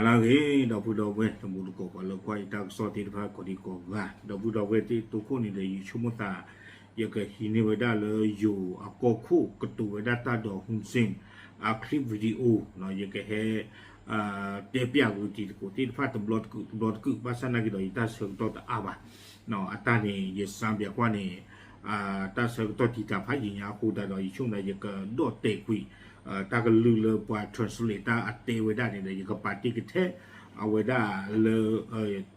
လၢအဂ့ၤ ဒီပုၢ်ဒီဝဲၢ် တံၤသကိးပှၤလၢကွၢ်ယတၢ်ကစီၣ်သ့ၣ်တဖၣ်ကိးဒံကိးဂၤ, ဒီပုၢ်ဒီဝဲၢ်သ့ၣ်တိခိၣ်န့ၣ်ဒီး ယဆိကမိၣ်သး ယကဟံးန့ၢ်ဝဲဒၣ်လၢယိၤအကီၢ်ခိၣ်ကတိၤဝဲဒၣ်တၢ်ဒီး Hun Sen အ clip video န့ၣ် ယကဟဲ တဲပျးကွံာ်တံၤသကိးသ့ၣ်တဖၣ်တဘျီတကုာ် တဘျီတကုာ် ဘၣ်ဆၣ်နာ်က့ဒီး ယတၢ်ဆၢကတီၢ်တအါဘၣ် အတၢ်န့ၣ် ယစံးဘၣ်ကွၢ်န့ၣ် တၢ်ဆၢကတီၢ်တံာ်တာ်ဖးယံာ်ညါအဃိသတးဒီး ယဆိကမိၣ်ဒီး ယကဒီၣ်တဲာ်ကွံာ် တၢ်ကလုၢ်လၢပှၤ translate တၢ်အတဲဝဲဒၣ်န့ၣ်ဒီး ယကပာ်တ့ၢ်ကထဲ အဝဲဒၣ်လၢ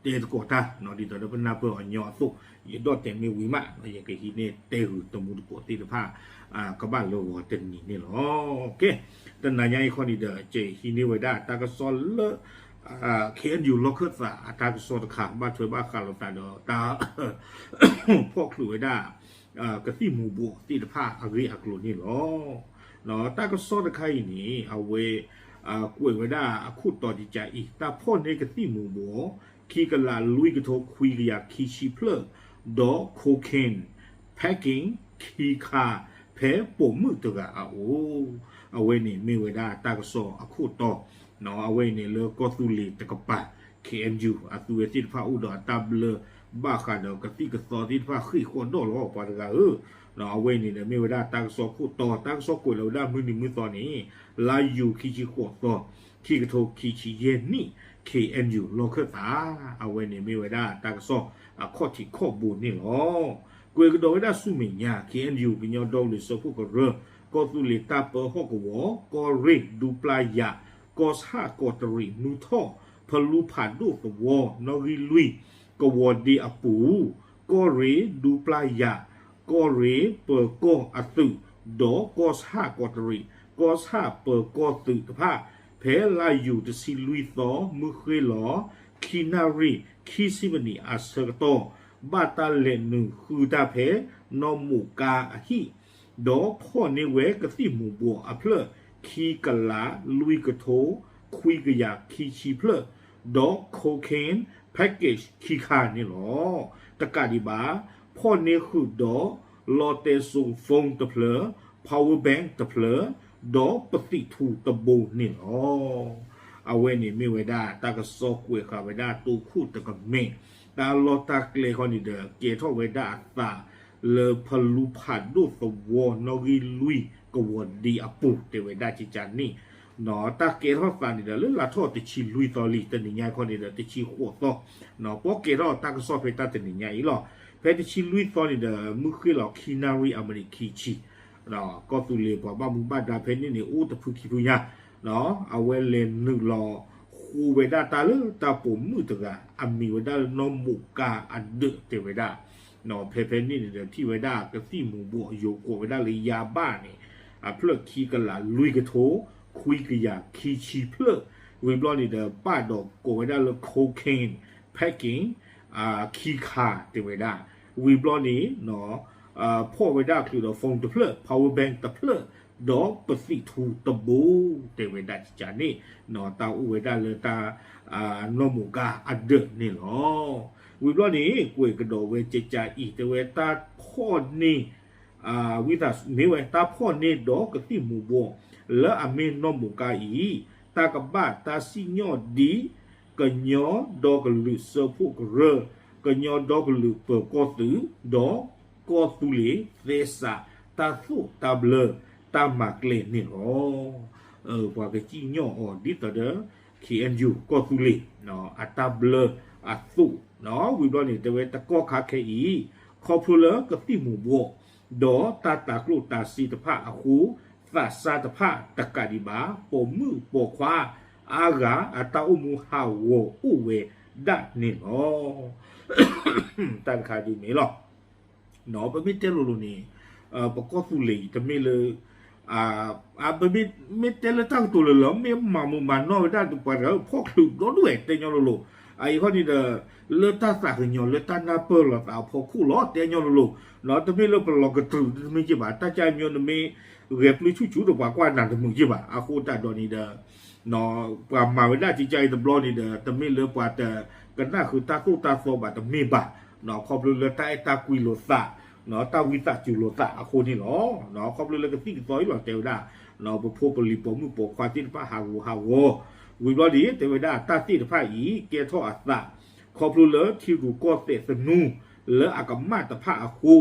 တဲသကိးတၢ် ဒ်သိးဒီးပနၢ်ပၢၢ်အီၤညီအသိး ယဒီၣ်တဲာ်မ့ၢ်ဝံၤမး ယကဟံးန့ၢ်တဲဂုာ်တံၤသကိးသ့ၣ်တဖၣ် ကဘၣ်လၢဂီၤတနံၤန့ၣ်လီၤ. ကဲ တနၤညါအံၤခီန့ၣ်ဒီး ကဟံးန့ၢ်ဝဲဒၣ်တၢ်ကစီၣ်လၢ KNU လီၢ်ခၢၣ်သးအတၢ်ကစီၣ်တခါ ဘၣ်ထွဲဘၣ်ဃးလိာ်သးဒီးတၢ် ဖီၣ်ချုးဝဲဒၣ် ကသံၣ်မူၤဘှီးသ့ၣ်တဖၣ်အဂ့ၢ်အကျိၤန့ၣ်လီၤ. တၢ်ကစီၣ်တခါအံၤန့ၣ် အဝဲ ကွဲးဝဲဒၣ်အခိၣ်တီတကးအံၤ တၢ်ဖီၣ်န့ၢ်ကသံၣ်မူၤဘှီး ခံကလးလွံၢ်ကထိခွံကယၤခံဆံဖျၢၣ် ဒီး cocaine packing ခံခါ ဖဲပိာ်မုၣ်တဂၤအအိၣ် အဝဲန့ၣ်မ့ၢ်ဝဲဒၣ်တၢ်ကစီၣ်အခိၣ်တီ အဝဲအံၤန့ၣ်လၢကီၢ်သူလ့ၤတကပၤ KNU အသုဝဲသ့ၣ်တဖၣ်အိၣ်ဒီးအတၢ်ဘျၢ ဘၣ်ဃးဒီးကသံၣ်ကသီသ့ၣ်တဖၣ်ဃ့ၢ်ဃီၣ်ဒီၣ်လီၤပှၤတဂၤဧၢ, အဝဲအံၤန့ၣ်ဒီးမ့ၢ်ဝဲဒၣ်တၢ်ကစီၣ်ခိၣ်တီ တၢ်ကစီၣ်ကွဲးလီၤဝဲဒၣ်မုၢ်နံၤမုၢ်သီန့ၣ် လါယူၤခံဆံဃိးသီ ခံကထိခံဆံယဲၢ်နံၣ် KNU လီၢ်ခၢၣ်သး အဝဲန့ၣ်မ့ၢ်ဝဲဒၣ်တၢ်ကစီၣ်အခီၣ်ထံးခီၣ်ဘိန့ၣ်လီၤ. ကွဲးကဒီးဝဲဒၣ်ဆူမဲာ်ညါ KNU ကညီဒီကလုာ်စၢဖှိၣ်ကရၢ ကီၢ်သူလ့ၤတၢ်ပၢဟီၣ်ကဝီၤ ကီၢ်ရ့ၣ်ဒူပျၢ်ယၤ ကီၢ်ဆၣ်ကီးတရံးမုၢ်ထီၣ် ဖလူဖးဒိၣ်သဝီ နီၣ်ဂံၢ်လွံၢ် ကဝီၤဒ့အပူၤ ကီၢ်ရ့ၣ်ဒူပျၢ်ယၤ ကီၢ်ရ့ၣ်ပၢၤကီၢ်အသုး ဒီးကီၢ်ဆၣ်ကီးတရံး ကီၢ်ဆၣ်ပၢၤကီၢ်သုးတဖၣ် ဖဲလါယူၤတဆံလွံၢ်သီ မုၢ်ဃ့ၢ်လီၤ ခံနၣ်ရံၣ် ခံဆံမံးနံးအဆၢကတီၢ် ဘၣ်တၢ်လဲၤနုာ်ဃုတၢ်ဖဲ နီၢ်မိၢ်ကါအဟံၣ် ဒီးဖီၣ်န့ၢ်ဝဲကသံၣ်မူၤဘှီးအဖျၢၣ် ခံကလးလွံၢ်ကထိ ခွံကယၤခံဆံဖျၢၣ် ဒီး cocaine package ခံခါန့ၣ်လီၤ. တကးဒံးဘၣ် ဖီၣ်န့ၢ်ဃုာ်ဒီး လီတဲစိ phone တဖျၢၣ် power bank တဖျၢၣ် ဒီးပသံးထူတဘိန့ၣ်လီၤ. အဝဲန့ၣ်မ့ၢ်ဝဲဒၣ်တၢ်ကစီၣ်ကွဲးဃာ်ဝဲဒၣ်တိခိၣ်တကမဲာ် တၢ်လီၢ်တၢ်ကျဲခီန့ၣ်ဒီး ကဲထီၣ်ဝဲဒၣ်အသး လၢဖလူဖးဒိၣ်သဝီ နီၣ်ဂံၢ်လွံၢ် ကဝီၤဒ့အပူၤ တဲဝဲဒၣ်ကကန့ၣ် တၢ်ကဲထီၣ်သးန့ၣ်ဒီး လၢလါထီၣ်တဆံလွံၢ်သီလံ တနံၤညါခီန့ၣ်ဒီး တဆံဃိးသီ ပီၣ်ကဲထီၣ်တၢ်ကစီၣ်ဖဲတၢ်တနံၤညါအံၤလီၤ. ဖဲတဆံလွံၢ်သီန့ၣ်ဒီး မုၢ်ဃ့ၢ်လီၤခံနၣ်ရံၣ်အမံးနံးခံဆံ ကီၢ်သူလ့ၤပှၤဘၣ်မူဘၣ်ဒါဖဲန့ၣ်န့ၣ် အိၣ်တဖုခံဖုညါ အဝဲလဲၤနုာ်လီၤဃိဝဲဒၣ်တၢ်လၢတၢ်ပိာ်မုၣ်တဂၤ အမံၤဝဲဒၣ်လၢနီၢ်မိၢ်ကါအဒၢးတဲဝဲဒၣ် ဖဲဖဲန့ၣ်န့ၣ်ဒီး ထံၣ်ဝဲဒၣ်ကသံၣ်မူၤဘှီးယိၤကိးဝဲဒၣ်လၢယါဘၣ်န့ၣ် အဖျၢၣ်ခံကလးလွံၢ်ကထိ ခွံကယၤခံဆံဖျၢၣ် ဝံၤဘျီန့ၣ်ဒီး ဘၣ်ဒီးကိးဝဲဒၣ်လၢ cocaine packing ခံခါတဲဝဲဒၣ် ဝံၤဘျီန့ၣ် ဖီၣ်ဝဲဒၣ်ချုးဒီး phone တဖျၢၣ် power bank တဖျၢၣ် ဒီးပသံးထူတဘိ တဲဝဲဒၣ်ကကန့ၣ် တၢ်အိၣ်ဝဲဒၣ်လၢတၢ် နီၢ်မိၢ်ကါအဒၢးန့ၣ်လီၤ. ဝံၤဘျီန့ၣ် ကွဲးကဒီးဝဲကကအံၤ တဲဝဲတၢ်ဖီၣ်န့ၢ် ဝံသးစူၤမ့ၢ်ဝဲတၢ်ဖီၣ်န့ၢ်ဒီးကသံၣ်မူၤဘှီး လၢအမ့ၢ်နီၢ်မိၢ်ကါအံၤ တၢ်ကဘၣ်တၢ်စံၣ်ညီၣ်ဒ် ကညီဒီကလုာ်စၢဖှိၣ်ကရၢ, ကညီဒီကလုာ်ပၢၤကီၢ်သုး ဒီးကီၢ်သူလ့ၤသဲစး တၢ်သိၣ်တၢ်ဘျၢ တၢ်မၤကျဲန့ၣ်လီၤ. ပှၤကစံၣ်ညီၣ်အီၤဒ်သိးဒီး KNU ကီၢ်သူလ့ၤ အတၢ်ဘျၢအသိး ဝံၤဘျီန့ၣ် တဲဝဲတကီၢ်ခါခဲအံၤ ခီဖျိလၢကသံၣ်မူၤဘှီး ဒီးတၢ်တၤကျိၣ်တၤစ့တဖၣ်အဃိ သးစၢ်တဖၣ်တကးဒံးဘၣ် ပိာ်မုၣ်ပိာ်ခွါအါဂၤအတၢ်အိၣ်မူဟးဂီၤအိၣ်ဝဲဒၣ်န့ၣ်လီၤ. တၢ်တခါဒ်န့ၣ်လီၤ. ပမ့ၢ်တဲလိၤလိၤန့ၣ် ပကီၢ်သူလ့ၤအံၤ တမ့ၢ်လၢ ပမ့ၢ်တဲလၢတၢ်ကတိၤလၢလၢ မ့ၢ်မၤမူးမၤနီၢ်ဝဲဒၣ် ပှၤတဂၤဖီၣ်ချုးဒီဒူၣ်ဝဲ တဲညီလိၤလိၤ အအံၤခီန့ၣ်ဒီး လၢတၢ်သးကညီၤ လၢတၢ်နၢ်ပၢၢ်လိာ်သးအဖီခိၣ်လီၤ တဲညီလိၤလိၤ တမ့ၢ်လၢပလီၤကတြူးတမ့ၢ်က့ဘၣ် တၢ်ကါမ့ၢ်နမ့ၢ်ဂဲၤပျုၢ်ဆူၣ်ဆူၣ်ဒီးပှၤကွၢ်နၤတမုာ်က့ဘၣ် အဃိသတးဒီးန့ၣ်ဒီး ပှၤမၤဝဲဒၣ်ကကါအံၤတဘျီန့ၣ်ဒီး တမ့ၢ်လၢပှၤတကနၣ်ဃုာ်တၢ်သိၣ်တၢ်သီဘၣ်တမ့ၢ်ဘၣ် ခီဖျိလၢတၢ်အဲၣ်တၢ်ကွံလိာ်သး တၢ်ဝံသးစူၤလိာ်သးအဃိန့ၣ်လီၤ. ခီဖျိလၢကသံၣ်ကသီအံၤလီၤတဲဝဲဒၣ် ပဖိပလံၤပိာ်မုၣ်ပိာ်ခွါသ့ၣ်တဖၣ်ဟးဂူာ်ဟးဂီၤ ဝံၤဘျီဒ် တဲဝဲဒၣ်တၢ်သ့ၣ်တဖၣ်အံၤ ကဲထီၣ်အသး ခီဖျိလၢထံရူၢ်ကီၢ်သဲးသနူ လၢအကမၣ်တဖၣ်အဃိ,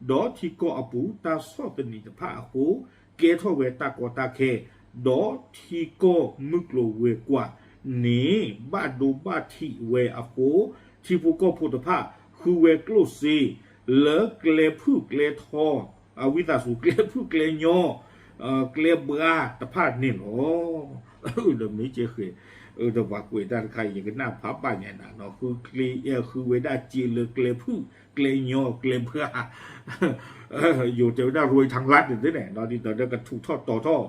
ဒီးထံကီၢ်အပူၤတၢ်ဆီၣ်သနံးတဖၣ်အဃိ, ကဲထီၣ်ဝဲတၢ်ကီတၢ်ခဲ, ဒီးထံကီၢ်မုၢ်ကျိၤဝဲၤကွာ်န့ၣ် ဘၣ်ဒိဘၣ်ထံးဝဲအဃိ, ထံဖိကီၢ်ဖိတဖၣ် ဃုဝဲကျိၣ်စ့ လၢကျဲဖုၣ်ကျဲထီ, အဝံသးစူၤ ကျဲဖုၣ်ကျဲညီ, ကျဲဘှါတဖၣ်န့ၣ်လီၤ. ဒီးမ့ၢ်ကဲဃဲၤ ဒီးပှၤကွဲးတၢ်တခါ ယကနၣ်ဖးဘၣ်ညါနၤနီၤ, ဃုကျဲ, ဃုဝဲဒၣ်စ့လၢကျဲဖုၣ်ကျဲညီကျဲဘှါ, ယိၤတဲဝဲဒၣ် ရူးထၢၣ်လၢ်န့ၣ်သ့ၣ်န့ၣ် ဒ်သိးဒီးကထူးထီၣ်တီၤထီၣ်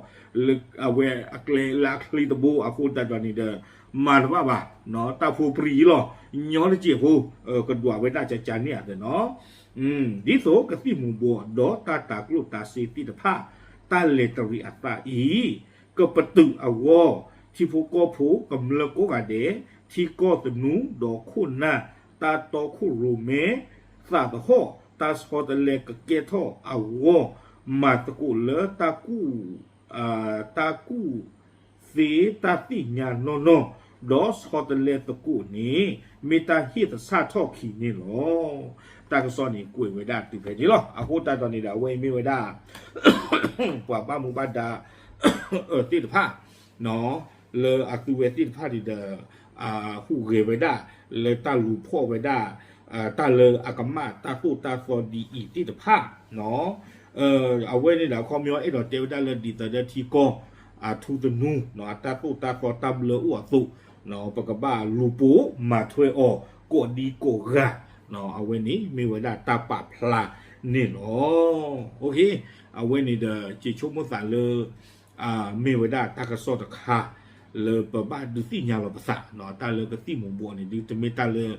လၢအဝဲအကျဲလၢအချ့တဘိအဃိသတးဒီးန့ၣ်ဒီး မၤတဘၣ်ဘၣ်, တၢ်ဖိပြံလီၤ, ညီတစဲးဖိ, ကဒွးဝဲဒၣ်ကကန့ၣ်အသးနီၤ. ဒ်သိးကသံၣ်မူၤဘှီး ဒီးတၢ်တၤကျိၣ်တၤစ့သ့ၣ်တဖၣ် တၢ်လဲၤတရံးအသးအံၤ ကပတုာ်အဂီၢ်, ထံဖိကီၢ်ဖိကမျၢၢ်ကိးဂၤဒဲး, ထံကီၢ်သနူဒီးခိၣ်နၢ်, တၢ်တီခိၣ်ရိၣ်မဲ, သးသဟီၣ်, တၢ်ဆီတလဲကကဲထီၣ်အဂီၢ်, မၤသကိးလၢတၢ်ကူၣ် တၢ်ကူၣ်သ့တၢ်သ့ၣ်ညါနီၢ်နီၢ်, ဒီးဆီတလဲသကိးန့ၣ် မ့ၢ်တၢ်ဟ့ၣ်သဆၣ်ထီၣ်ခံန့ၣ်လီၤ. တၢ်ကစီၣ်န့ၣ်ကွဲးဝဲဒၣ်တုၤဖဲန့ၣ်လီၤ. အဃိသတးဒီးန့ၣ်ဒီး အဝဲအံၤမ့ၢ်ဝဲဒၣ် ပှၤဘၣ်မူဘၣ်ဒါသ့ၣ်တဖၣ် လၢအသုဝဲသ့ၣ်တဖၣ်န့ၣ်ဒီး ဟူးဂဲၤဝဲဒၣ် လၢတၢ်လူၤဖီၣ်ဝဲဒၣ် တၢ်လၢအကမၣ်တၢ်သိၣ်တၢ်သီဒ်အံၤသ့ၣ်တဖၣ် အဝဲန့ၣ်ဒီး အခီပညီအဲၣ်ဒိးတဲဝဲဒၣ်လၢဒ်သိးဒီးထံကီၢ် အထူသနူ တၢ်သိၣ်တၢ်သီတၢ်ဘျၢအိၣ်အသိး ပကဘၣ်လူၤပိာ်မၤထွဲအီၤ ကိးဒံကိးဂၤ အဝဲန့ၣ်မ့ၢ်ဝဲဒၣ်တၢ်ပာ်ဖျါန့ၣ်လီၤ. အဝဲန့ၣ်ဒီး ယဆိကမိၣ်သးလၢ မ့ၢ်ဝဲဒၣ်တၢ်ကစီၣ်တခါ လၢပဘၣ်ဒုးသ့ၣ်ညါလီၤပသး တၢ်လၢကသံၣ်မူၤဘှီးန့ၣ်ဒုး တမ့ၢ်တၢ်လၢ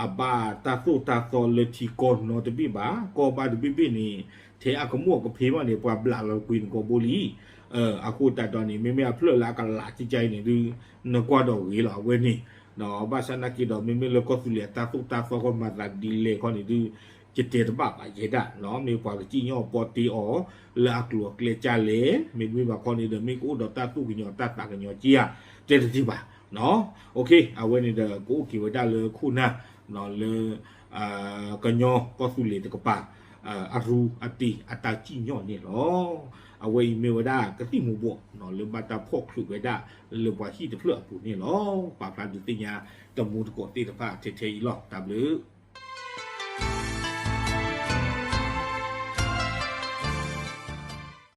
အဘၣ်တၢ်သိၣ်တၢ်သီလၢထံကီၢ်နီတဘ့ၣ်ဘၣ်. ကီၢ်ဘၣ်တဘ့ၣ်ဘ့ၣ်န့ၣ် ထဲအကမူၣ်အကဖ့ဘၣ်န့ၣ် ပှၤဘျးလီၤကွံာ်နကိာ်ဘိလံ. အဃိသတးဒီးန့ၣ် မ့မ့ၢ်အဖျၢၣ်လၢအကလးကကါအံၤန့ၣ်ဒုး နကွၢ်ဒီးဂ့ၤလီၤ အဝဲန့ၣ် ဘၣ်ဆၣ်နာ်က့ဒီး မ့မ့ၢ်လၢကီၢ်သူလ့ၤအတၢ်သိၣ်တၢ်သီကီၢ်မၤသးဒ်လဲၣ်ခီန့ၣ်ဒုး ယတဲတဘၣ်ဘၣ်ယဲဒၣ် မ့ၢ်ပှၤကစံၣ်ညီၣ်ပီတ့အီၤ လၢအကျိၤအကျဲကၢ်လဲၣ် မ့တမ့ၢ်ဘၣ်ခီန့ၣ်ဒီး မ့ၢ်ကအိၣ်ဒီးတၢ်သူၣ်ကညီၤတၢ်သးကညီၤက့ဧါ တဲတသ့ဘၣ်. အဝဲန့ၣ်ဒီး ကအိၣ်က့ၤဝဲဒၣ်လၢခိၣ်နၢ် လၢ ကညီကီၢ်သူလ့ၤတကပၤ အရူအတ့ၤအတၢ်စံၣ်ညီၣ်န့ၣ်လီၤ. အဝဲအံၤမ့ၢ်ဝဲဒၣ်ကသံၣ်မူၤဘှီး လၢဘၣ်တၢ်ဖီၣ်ချုးဝဲဒၣ်လၢပှၤဟံၣ်တဖျၢၣ်အပူၤန့ၣ်လီၤ. ပာ်ဖျါဒုးသ့ၣ်ညါတမူတကိးသ့ၣ်တဖၣ်ထဲထဲအံၤလီၤ. တၢ်ဘျုး